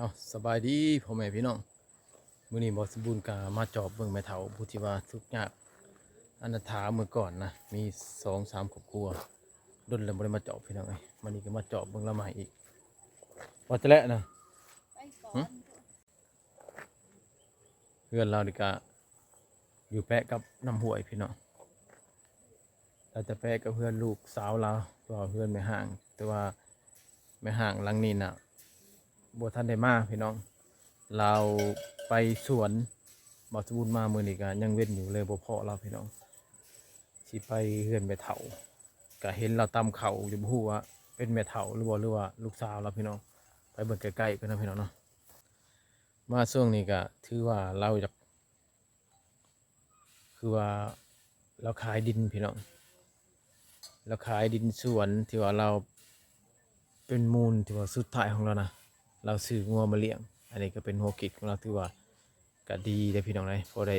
ເອົາ ສະບາຍດີພໍ່ແມ່ພີ່ນ້ອງ, ມື້ນີ້ບ່າວສົມບູນກະມາຈອບເບິ່ງແມ່ເຖົ້າຜູ້ທີ່ວ່າທຸກຍາກອະນາຖາເມື່ອກ່ອນນະ, ມີສອງສາມຄອບຄົວ, ດົນແລ້ວບໍ່ໄດ້ມາຈອບພີ່ນ້ອງເອີຍ, ມື້ນີ້ກໍມາຈອບເບິ່ງລາວໃໝ່ອີກ. ວ່າຈະແລະນະ ໄປກ່ອນ ຫຶ? ເຮືອນລາວນີ້ກະຢູ່ແປະກັບນ້ຳຫ້ວຍພີ່ນ້ອງ, ລາວຈະແປະກັບເຮືອນລູກສາວລາວ ເພາະວ່າເຮືອນແມ່ຮ້າງ, ແຕ່ວ່າແມ່ຮ້າງຫຼັງນີ້ນະ ບໍ່ທັນໄດ້ມາພີ່ນ້ອງ, ລາວໄປສວນ. ບ່າວສົມບູນມາມື້ນີ້ກະຍັງເວັນຢູ່ ເລີຍບໍ່ພໍ້ລາວພີ່ນ້ອງ, ຊິໄປເຮືອນແມ່ເຖົ້າ ກະເຫັນລາວຕຳເຂົ້າຢູ່, ບໍ່ຮູ້ວ່າເປັນແມ່ເຖົ້າຫຼືບໍ່ ຫຼືວ່າລູກສາວລາວພີ່ນ້ອງ, ໄປເບິ່ງໃກ້ໆກັນນະພີ່ນ້ອງເນາະ. ມາຊ່ວງນີ້ກະຖືວ່າລາວຢາກ ຄືວ່າລາວຂາຍດິນພີ່ນ້ອງ, ລາວຂາຍດິນສວນທີ່ວ່າລາວເປັນມູນທີ່ວ່າສຸດທ້າຍຂອງລາວນະ, ລາວຊື້ງົວມາລ້ຽງ. ອັນນີ້ກໍເປັນຫົວຄິດຂອງລາວ, ຖືວ່າກໍດີເດ້ພີ່ນ້ອງເອີຍ, ພໍໄດ້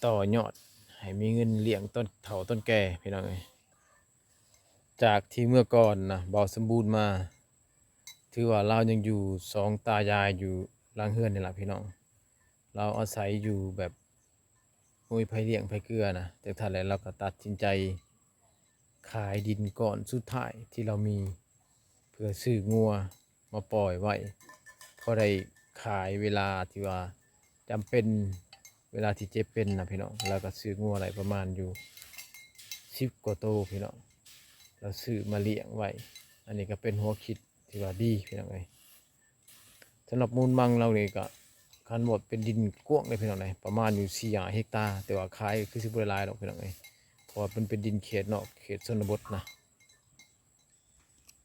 ຕໍ່ຍອດໃຫ້ມີເງິນລ້ຽງຕອນເຖົ້າຕອນແກ່ພີ່ນ້ອງເອີຍ. ຈາກທີ່ເມື່ອກ່ອນນະ ບ່າວສົມບູນມາ ຖືວ່າລາວຍັງຢູ່ສອງຕາຍາຍຢູ່ຫຼັງເຮືອນນີ້ລະພີ່ນ້ອງ, ລາວອາໄສຢູ່ແບບບໍ່ມີໃຜລ້ຽງໃຜເກືອນະ, ຈັ່ງຊັ້ນແຫຼະ ລາວກໍຕັດສິນໃຈຂາຍດິນກ້ອນສຸດທ້າຍທີ່ລາວມີ ເພື່ອຊື້ງົວມາປ່ອຍໄວ້ ພໍໄດ້ຂາຍເວລາທີ່ວ່າຈຳເປັນ, ເວລາທີ່ເຈັບເປັນນະພີ່ນ້ອງ. ລາວກໍຊື້ງົວໄດ້ປະມານຢູ່ສິບກວ່າໂຕພີ່ນ້ອງ, ລາວຊື້ມາລ້ຽງໄວ້. ອັນນີ້ກໍເປັນຫົວຄິດ ຖືວ່າດີພີ່ນ້ອງເອີຍ. ສຳລັບມູນມັງລາວນີ້ກະ ຄັນວ່າເປັນດິນກວ້າງເດ້ພີ່ນ້ອງເອີຍ, ປະມານຢູ່ສີ່ຫ້າເຮັກຕາ, ແຕ່ວ່າຂາຍຄືຊິບໍ່ໄດ້ຫຼາຍດອກພີ່ນ້ອງເອີຍ, ເພາະວ່າມັນເປັນດິນເຂດນອກ ເຂດຊົນນະບົດນະ.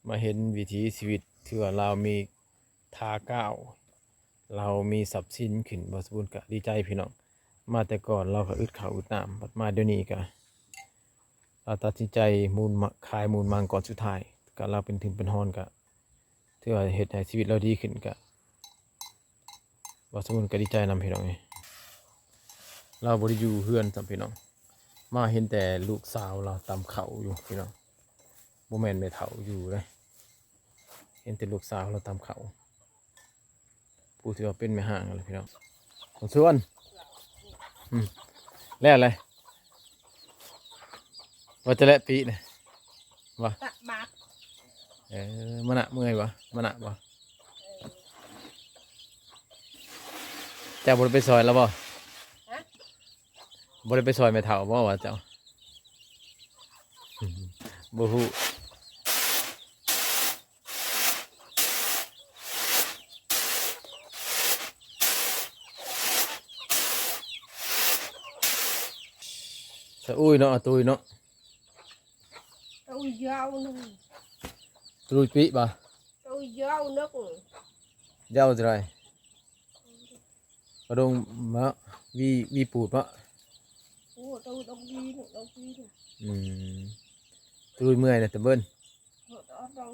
ມາເຫັນວິຖີຊີວິດ ຖືວ່າລາວມີທ່າກ້າວ, ລາວມີຊັບສິນຂຶ້ນ, ບ່າວສົມບູນກະດີໃຈພີ່ນ້ອງ. ມາແຕ່ກ່ອນລາວກະອຶດເຂົ້າອຶດນ້ຳ, ບັດມາດຽວນີ້ກະ ລາວຕັດສິນໃຈມູນມະ ຂາຍມູນມັງກ້ອນສຸດທ້າຍ, ກະລາວເປັນທຶນເປັນຮອນ, ກະຖືວ່າເຮັດໃຫ້ຊີວິດລາວດີຂຶ້ນ, ກະບ່າວສົມບູນກະດີໃຈນຳພີ່ນ້ອງເອີຍ. ລາວບໍ່ໄດ້ຢູ່ເຮືອນຊ້ຳພີ່ນ້ອງ, ມາເຫັນແຕ່ລູກສາວລາວຕຳເຂົ້າຢູ່ພີ່ນ້ອງ, ບໍ່ແມ່ນແມ່ເຖົ້າຢູ່ເດ້, ເຫັນແຕ່ລູກສາວລາວຕຳເຂົ້າ. ຜູ້ທີ່ວ່າເປັນແມ່ຮ້າງຫັ້ນແຫຼະພີ່ນ້ອງ. ຂອງສວນ ອືມ ແລ້ວແຫຼະ ວ່າຈະແລະປີນີ້ບໍ່? ຕະບາດ ເອີ ມານະເມື່ອຍບໍ່? ມານະບໍ່? ເອີ ເຈົ້າບໍ່ໄດ້ໄປຊ່ອຍລາວບໍ່? ຮະ? ບໍ່ໄດ້ໄປຊ່ອຍແມ່ເຖົ້າບໍ່ວ່າເຈົ້າ? ບໍ່ຮູ້. ສະອຸຍເນາະ ອາຕຸ້ຍເນາະ. ຕຸ້ຍຍາວໜຶ່ງ. ຕຸ້ຍປີບະ? ຕຸ້ຍຍາວໜຶ່ງ. ຍາວເທົ່າໃດ? ກະດົງມະ ວີ ວີປູດມະ. ໂອ້ ໂຕດົງວີ ດົງວີ. ອືມ ຕຸ້ຍເມື່ອຍນະຕະເບິ່ນ. ໂອ້ ໂຕດົງ.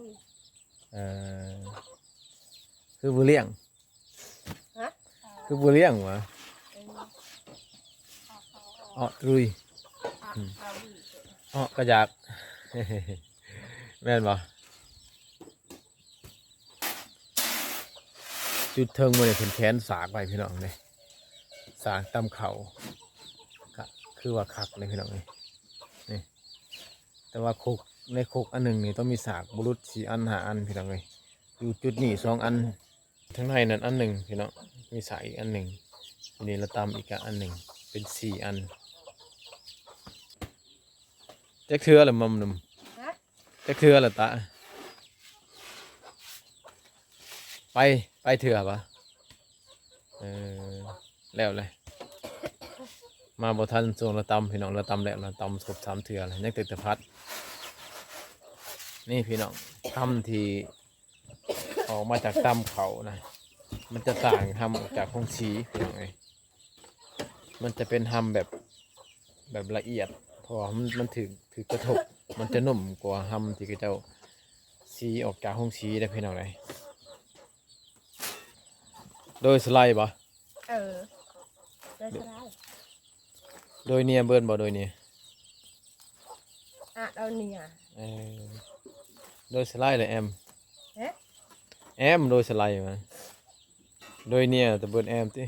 ເອີ ຄືບໍ່ລ້ຽງ? ຮະ? ຄືບໍ່ລ້ຽງຫວາ? ເອີ ເອາະຕຸ້ຍ. ອືມ ເອາະກະຢາກ ແມ່ນບໍ່? ຈຸດເທິງມື້ນີ້ເພິ່ນແຂນສາກໄວ້ພີ່ນ້ອງເດ້ ສາກຕຳເຂົ້າ ກະຄືວ່າຄັກເດ້ພີ່ນ້ອງເອີຍ ນີ້. ແຕ່ວ່າຄົກ ໃນຄົກອັນໜຶ່ງນີ້ຕ້ອງມີສາກບໍ່ຫຼຸດສີ່ອັນຫ້າອັນພີ່ນ້ອງເອີຍ. ຢູ່ຈຸດນີ້ສອງອັນ ທາງໃນນັ້ນອັນໜຶ່ງພີ່ນ້ອງ ມີສາກອີກອັນໜຶ່ງ. ນີ້ລະຕຳອີກກະອັນໜຶ່ງ ເປັນສີ່ອັນ. ຈັກເທື່ອລະມັມນຳ? ຮະ? ຈັກເທື່ອລະຕະ? ໄປ ໄປເທື່ອປະ? ເອີ ແລ້ວແຫຼະ ມາບໍ່ທັນຊ່ວງລະຕຳພີ່ນ້ອງ. ລະຕຳແລ້ວ ລະຕຳຄົບສາມເທື່ອແລ້ວ ຍັງແຕ່ແຕ່ຜັດ. ນີ້ພີ່ນ້ອງ ຄຳທີ່ ອອກມາຈາກຕຳເຂົ້ານະ ມັນຈະຕ່າງຮຳອອກຈາກໂຮງສີພີ່ນ້ອງເອີຍ. ມັນຈະເປັນຮຳແບບ ແບບລະອຽດ ເພາະວ່າມັນ ມັນຖືກ ຖືກກະທົບ ມັນຈະໜຸ່ມກວ່າຮຳທີ່ເຂົາເຈົ້າສີອອກຈາກໂຮງສີເດ້ພີ່ນ້ອງເອີຍ. ໂດຍສະໄລບໍ່? ເອີ ໂດຍສະໄລ. ໂດຍເນຍເບິ່ນບໍ່? ໂດຍເນຍ ອະ ໂດຍເນຍ. ເອີ ໂດຍສະໄລແຫຼະແອມ. ຮະ? ແອມ ໂດຍສະໄລມາ. ໂດຍເນຍ ຕະເບິດແອມຕິ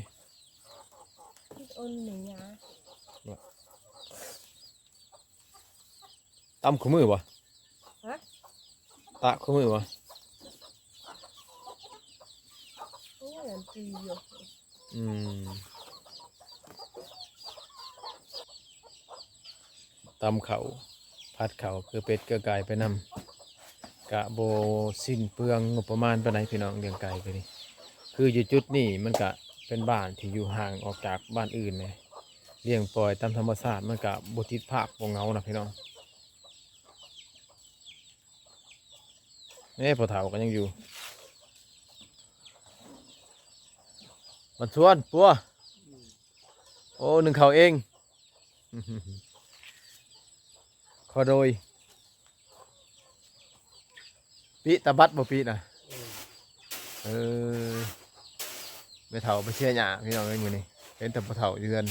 ໂອນເນຍ ຕຳຄູ່ມື້ບໍ່? ຮະ? ຕະຄູ່ມື້ບໍ່? ໂອ້ຍ ອັນຕີຢູ່ ອືມ ຕຳເຂົ້າ ຜັດເຂົ້າ ເກືອເປັດເກືອໄກ່ໄປນຳ ກະບໍ່ສິ້ນເປືອງງົບປະມານປານໃດພີ່ນ້ອງ ລ້ຽງໄກ່ກໍດີ. ຄືຢູ່ຈຸດນີ້ມັນກະເປັນບ້ານທີ່ຢູ່ຫ່າງອອກຈາກບ້ານອື່ນແດ່ ລ້ຽງປ່ອຍຕາມທຳມະຊາດ ມັນກະບໍ່ຕິດພາບ ບໍ່ເຫງົານະພີ່ນ້ອງ. ເອີ ພໍ່ເຖົ້າກໍຍັງຢູ່ ບັນຊວນ ປົວ ໂອ້ ໜຶ້ງເຂົ້າເອງ ຂໍໂດຍ ປິຕາບັດບໍ່ປິນະ? ເອີ ແມ່ເຖົ້າໄປເສຍຫຍ້າພີ່ນ້ອງເອີຍ ມື້ນີ້ເຫັນແຕ່ພໍ່ເຖົ້າຢູ່ເຮືອນ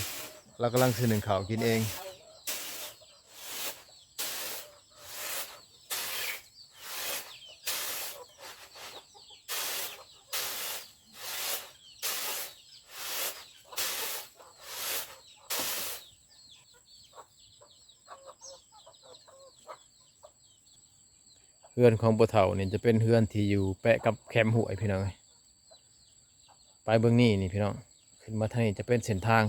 ລາວກຳລັງຊິໜຶ້ງເຂົ້າກິນເອງ. ເຮືອນຂອງພໍ່ເຖົ້ານີ້ຈະເປັນເຮືອນທີ່ຢູ່ແປະກັບແຄມຫ້ວຍພີ່ນ້ອງເອີຍ. ໄປເບື້ອງນີ້ນີ້ພີ່ນ້ອງ ຂຶ້ນມາທາງນີ້ຈະເປັນເສັ້ນທາງ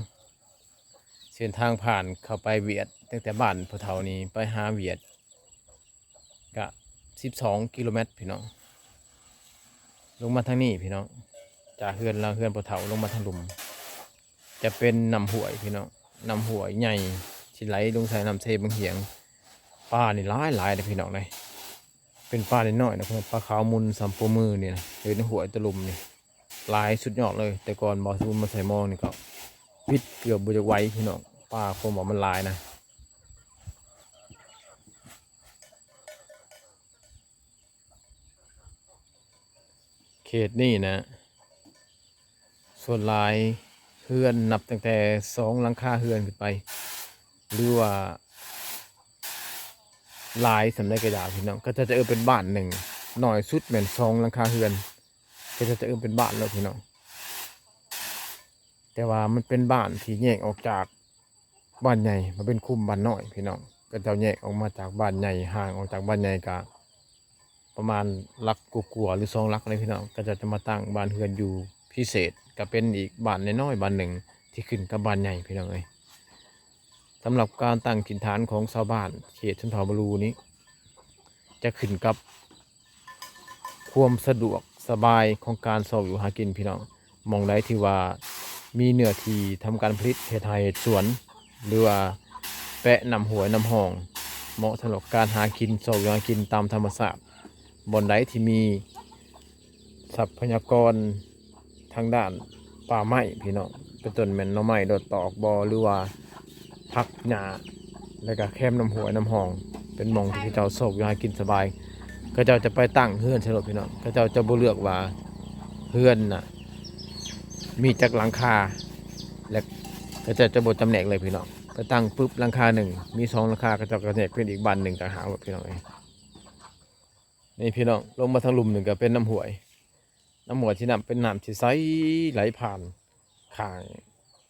ເສັ້ນທາງຜ່ານເຂົ້າໄປຫວຽດ ຕັ້ງແຕ່ບ້ານພໍ່ເຖົ້ານີ້ໄປຫາຫວຽດ ກະສິບສອງກິໂລແມັດພີ່ນ້ອງ. ລົງມາທາງນີ້ພີ່ນ້ອງ ຈາກເຮືອນລາວ ເຮືອນພໍ່ເຖົ້າລົງມາທາງລຸ່ມ ຈະເປັນນ້ຳຫ້ວຍພີ່ນ້ອງ ນ້ຳຫ້ວຍໃຫຍ່ ຊິໄຫຼລົງໃສ່ນ້ຳເຊບັງຫຽງ. ປານີ້ຫຼາຍໆເດ້ພີ່ນ້ອງເດ້ ເປັນປານ້ອຍໆນະ ປາຂາວມຸນສ່ຳໂປ້ມືນີ້ນະ ຢູ່ໃນຫ້ວຍຕະລຸ່ມນີ້ ຫຼາຍສຸດຍອດເລີຍ. ແຕ່ກ່ອນບ່າວສະບຸນມາໃສ່ມອງນີ້ກໍວິດເກືອບບໍ່ຢາກໄຫວພີ່ນ້ອງ ປາ ຄວາມວ່າມັນຫຼາຍນະ. ເຂດນີ້ນະ ສ່ວນຫຼາຍເຮືອນນັບຕັ້ງແຕ່ສອງຫຼັງຄາເຮືອນຂຶ້ນໄປ ຫຼືວ່າຫຼາຍສ່ຳໃດກໍຢ່າພີ່ນ້ອງ ເຂົາເຈົ້າຈະເອີ້ນເປັນບ້ານໜຶ່ງ ໜ້ອຍສຸດແມ່ນສອງຫຼັງຄາເຮືອນ ເຂົາເຈົ້າຈະເອີ້ນເປັນບ້ານໂລດພີ່ນ້ອງ. ແຕ່ວ່າມັນເປັນບ້ານທີ່ແຍກອອກຈາກບ້ານໃຫຍ່ ມາເປັນຄຸ້ມບ້ານນ້ອຍພີ່ນ້ອງ. ເຂົາເຈົ້າແຍກອອກມາຈາກບ້ານໃຫຍ່ ຫ່າງອອກຈາກບ້ານໃຫຍ່ກະປະມານຫຼັກກວ່າໆ ຫຼື ສອງຫຼັກເລີຍພີ່ນ້ອງ. ເຂົາເຈົ້າຈະມາຕັ້ງບ້ານເຮືອນຢູ່ພິເສດ ກະເປັນອີກບ້ານນ້ອຍໆບ້ານໜຶ່ງທີ່ຂຶ້ນກັບບ້ານໃຫຍ່ພີ່ນ້ອງເອີຍ. ສຳລັບການຕັ້ງຖິ່ນຖານຂອງຊາວບ້ານເຂດຊົນເຜົ່າບາລູນີ້ ຈະຂຶ້ນກັບຄວາມສະດວກສະບາຍຂອງການຊອກຢູ່ຫາກິນພີ່ນ້ອງ. ໝ່ອງໃດທີ່ວ່າມີເນື້ອທີ່ທຳການຜະລິດ ເຮັດໄຮ່ເຮັດສວນ ຫຼືວ່າແປະນ້ຳຫ້ວຍນ້ຳຮ່ອງ ເໝາະສຳລັບການຫາກິນ ຊອກຢູ່ຫາກິນຕາມທຳມະຊາດ. ບ່ອນໃດທີ່ມີ ຊັບພະຍາກອນທາງດ້ານປ່າໄມ້ພີ່ນ້ອງ ເປັນຕົ້ນແມ່ນໜໍ່ໄມ້ ດອກຕອກບໍ ຫຼືວ່າຜັກຫຍ້າ ແລ້ວກະແຄມນ້ຳຫ້ວຍນ້ຳຮ່ອງ ເປັນໝ່ອງທີ່ເຂົາເຈົ້າຊອກຢູ່ຫາກິນສະບາຍ. ເຂົາເຈົ້າຈະໄປຕັ້ງເຮືອນໃສ່ໂລດພີ່ນ້ອງ ເຂົາເຈົ້າຈະບໍ່ເລືອກວ່າເຮືອນນະມີຈັກຫຼັງຄາ ແລະ ເຂົາເຈົ້າຈະບໍ່ຈຳແນກເລີຍພີ່ນ້ອງ. ໄປຕັ້ງປຶບ ຫຼັງຄາໜຶ່ງ ມີສອງຫຼັງຄາ ເຂົາເຈົ້າກໍແຍກເປັນອີກບ້ານໜຶ່ງຕ່າງຫາກໂລດພີ່ນ້ອງເອີຍ. ນີ້ພີ່ນ້ອງ ລົງມາທາງລຸ່ມນີ້ກໍເປັນນ້ຳຫ້ວຍ ນ້ຳຫ້ວຍທີ່ນ້ຳເປັນນ້ຳທີ່ໃສ ໄຫຼຜ່ານຂ້າງ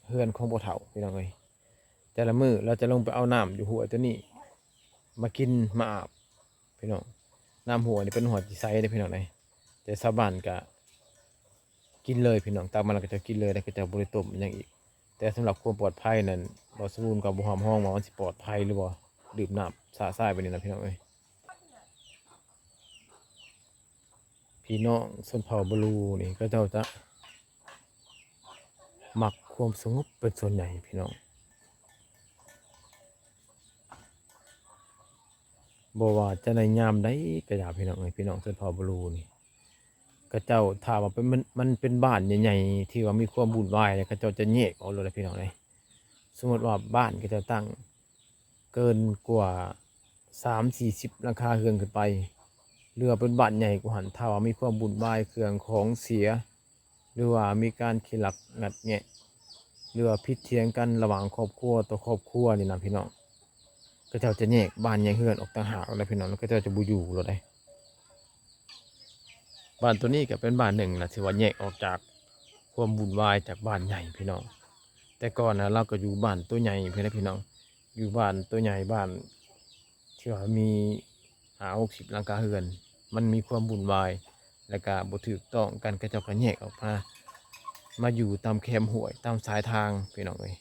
ເຮືອນຂອງພໍ່ເຖົ້າພີ່ນ້ອງເອີຍ. ແຕ່ລະມື້ລາວຈະລົງໄປເອົານ້ຳຢູ່ຫ້ວຍຕົວນີ້ມາກິນມາອາບພີ່ນ້ອງ. ນ້ຳຫ້ວຍນີ້ເປັນຫ້ວຍທີ່ໃສເດ້ພີ່ນ້ອງເອີຍ ແຕ່ຊາວບ້ານກະກິນເລີຍພີ່ນ້ອງ ຕັກມາແລ້ວເຂົາເຈົ້າກິນເລີຍ ແລ້ວເຂົາເຈົ້າບໍ່ໄດ້ຕົ້ມຫຍັງອີກ. ແຕ່ສຳລັບຄວາມປອດໄພນັ້ນ ບ່າວສະບູນກໍບໍ່ຮັບຮອງວ່າມັນຊິປອດໄພຫຼືບໍ່ ດື່ມນ້ຳສະສາຍແບບນີ້ນະພີ່ນ້ອງເອີຍ. ພີ່ນ້ອງຊົນເຜົ່າບາລູນີ້ ເຂົາເຈົ້າຈະມັກຄວາມສະຫງົບເປັນສ່ວນໃຫຍ່ພີ່ນ້ອງ. ບໍ່ວ່າຈະໃນຍາມໃດກໍຢ່າພີ່ນ້ອງເອີຍ ພີ່ນ້ອງຊົນເຜົ່າບາລູນີ້ ເຂົາເຈົ້າ ຖ້າວ່າເປັນ ມັນ ມັນເປັນບ້ານໃຫຍ່ໆ ທີ່ວ່າມີຄວາມວຸ່ນວາຍ ເຂົາເຈົ້າຈະແຍກອອກໂລດນະພີ່ນ້ອງເອີຍ. ສົມມຸດວ່າບ້ານເຂົາເຈົ້າຕັ້ງເກີນກວ່າສາມສີ່ສິບຫຼັງຄາເຮືອນຂຶ້ນໄປ ຫຼືວ່າເປັນບ້ານໃຫຍ່ກວ່າຫັ້ນ ຖ້າວ່າມີຄວາມວຸ່ນວາຍ ເຄື່ອງຂອງເສຍ ຫຼືວ່າມີການຂີ້ລັກງັດແງະ ຫຼືວ່າຜິດຖຽງກັນລະຫວ່າງຄອບຄົວຕໍ່ຄອບຄົວນີ້ນະພີ່ນ້ອງ ເຂົາເຈົ້າຈະແຍກບ້ານແຍກເຮືອນອອກຕ່າງຫາກແລ້ວພີ່ນ້ອງ ເຂົາເຈົ້າຈະບໍ່ຢູ່ໂລດເດ້. ບ້ານໂຕນີ້ກໍເປັນບ້ານໜຶ່ງລະ ທີ່ວ່າແຍກອອກຈາກ ຄວາມວຸ່ນວາຍຈາກບ້ານໃຫຍ່ພີ່ນ້ອງ. ແຕ່ກ່ອນນະ ລາວກໍຢູ່ບ້ານໂຕໃຫຍ່ພຸ້ນແຫຼະພີ່ນ້ອງ, ຢູ່ບ້ານໂຕໃຫຍ່ ບ້ານທີ່ວ່າມີຫ້າຫົກສິບຫຼັງຄາເຮືອນ, ມັນມີຄວາມວຸ່ນວາຍ ແລ້ວກະບໍ່ຖືກຕ້ອງກັນ, ເຂົາເຈົ້າກໍແຍກອອກມາ ມາຢູ່ຕາມແຄມຫ້ວຍ ຕາມຊາຍທາງພີ່ນ້ອງເອີຍ.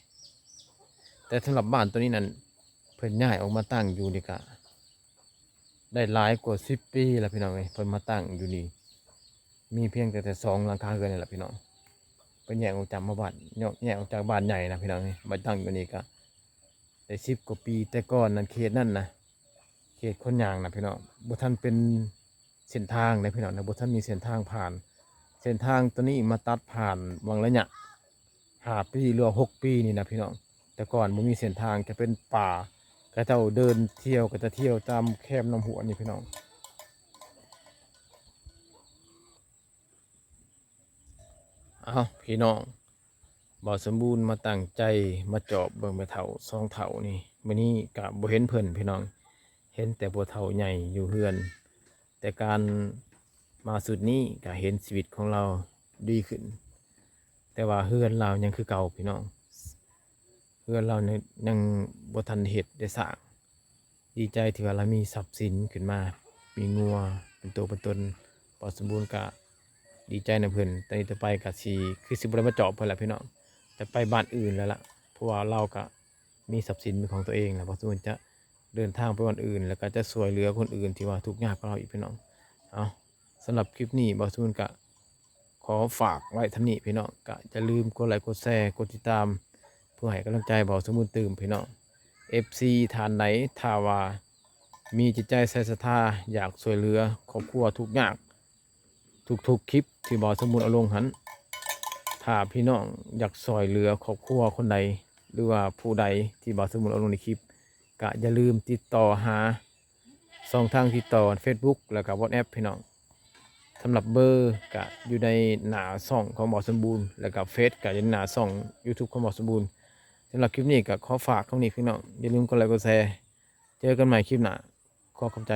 ແຕ່ສຳລັບບ້ານໂຕນີ້ນັ້ນ ເພິ່ນຍ້າຍອອກມາຕັ້ງຢູ່ນີ້ກະ ໄດ້ຫຼາຍກວ່າສິບປີແລ້ວພີ່ນ້ອງເອີຍ. ເພິ່ນມາຕັ້ງຢູ່ນີ້ ມີພຽງແຕ່ ແຕ່ສອງຫຼັງຄາເຮືອນນີ້ແຫຼະພີ່ນ້ອງ. ເພິ່ນແຍກອອກຈາກໝູ່ບ້ານ ແຍກອອກຈາກບ້ານໃຫຍ່ນະພີ່ນ້ອງເອີຍ, ມາຕັ້ງຢູ່ນີ້ກະໄດ້ສິບກວ່າປີ. ແຕ່ກ່ອນນັ້ນ ເຂດນັ້ນນະ ເຂດຄົນຍ່າງນະພີ່ນ້ອງ, ບໍ່ທັນເປັນເສັ້ນທາງເດ້ພີ່ນ້ອງນະ, ບໍ່ທັນມີເສັ້ນທາງຜ່ານ. ເສັ້ນທາງໂຕນີ້ມາຕັດຜ່ານຫວ່າງໄລຍະຫ້າປີ ຫຼືວ່າຫົກປີນີ້ນະພີ່ນ້ອງ. ແຕ່ກ່ອນບໍ່ມີເສັ້ນທາງ, ຈະເປັນປ່າ, ເຂົາເຈົ້າເດີນທ່ຽວ ກໍຈະທ່ຽວຕາມແຄມນ້ຳຫ້ວຍນີ້ພີ່ນ້ອງ. ເອົ້າ ພີ່ນ້ອງ, ບ່າວສົມບູນມາຕັ້ງໃຈມາຈອບເບິ່ງແມ່ເຖົ້າສອງເຖົ້ານີ້. ມື້ນີ້ກະບໍ່ເຫັນເພິ່ນພີ່ນ້ອງ, ເຫັນແຕ່ຜູ້ເຖົ້າໃຫຍ່ຢູ່ເຮືອນ. ແຕ່ການມາຊຸດນີ້ກະເຫັນຊີວິດຂອງລາວດີຂຶ້ນ, ແຕ່ວ່າເຮືອນລາວຍັງຄືເກົ່າພີ່ນ້ອງ. ເຮືອນລາວຍັງ ຍັງບໍ່ທັນເຮັດໄດ້ສ້າງ. ດີໃຈທີ່ວ່າລາວມີຊັບສິນຂຶ້ນມາ, ມີງົວເປັນໂຕເປັນຕົນ. ບ່າວສົມບູນກະດີໃຈນຳເພິ່ນ. ແຕ່ນີ້ຕໍ່ໄປກະຊິ ຄືຊິບໍ່ໄດ້ມາຈອບເພິ່ນລະພີ່ນ້ອງ, ຈະໄປບ້ານອື່ນແລ້ວລະ, ເພາະວ່າລາວກະມີຊັບສິນເປັນຂອງຕົວເອງລະ. ບ່າວສົມບູນຈະເດີນທາງໄປບ່ອນອື່ນ ແລ້ວກະຈະຊ່ວຍເຫຼືອຄົນອື່ນທີ່ວ່າທຸກຍາກກວ່າເຮົາອີກພີ່ນ້ອງ. ເອົາ ສຳລັບຄລິບນີ້ ບ່າວສົມບູນກະ ຂໍຝາກໄວ້ເທົ່ານີ້ພີ່ນ້ອງ, ກະຢ່າລືມກົດໄລ ກົດແຊ ກົດຕິດຕາມ ເພື່ອໃຫ້ກຳລັງໃຈບ່າວສົມບູນຕື່ມພີ່ນ້ອງ. ເອັຟຊີທ່ານໃດ ຖ້າວ່າມີຈິດໃຈໃສ່ສັດທາ ຢາກຊ່ວຍເຫຼືອຄອບຄົວທຸກຍາກ ທຸກໆຄລິບທີ່ບ່າວສົມບູນເອົາລົງຫັ້ນ, ຖ້າພີ່ນ້ອງຢາກຊ່ວຍເຫຼືອຄອບຄົວຄົນໃດ ຫຼືວ່າຜູ້ໃດທີ່ບ່າວສົມບູນເອົາລົງໃນຄລິບ, ກະຢ່າລືມຕິດຕໍ່ຫາ ຊ່ອງທາງຕິດຕໍ່ ເຟສບຸກ ແລ້ວກະວັອດແອັບພີ່ນ້ອງ. ສຳລັບເບີກະຢູ່ໃນໜ້າຊ່ອງຂອງບ່າວສົມບູນ ແລ້ວກະເຟສກະຢູ່ໃນໜ້າຊ່ອງຢູທູບຂອງບ່າວສົມບູນ. ສຳລັບຄລິບນີ້ກະຂໍຝາກເທົ່ານີ້ພີ່ນ້ອງ, ຢ່າລືມກົດໄລ ກົດແຊ. ເຈີກັນໃໝ່ຄລິບໜ້າ, ຂໍຂອບໃຈ.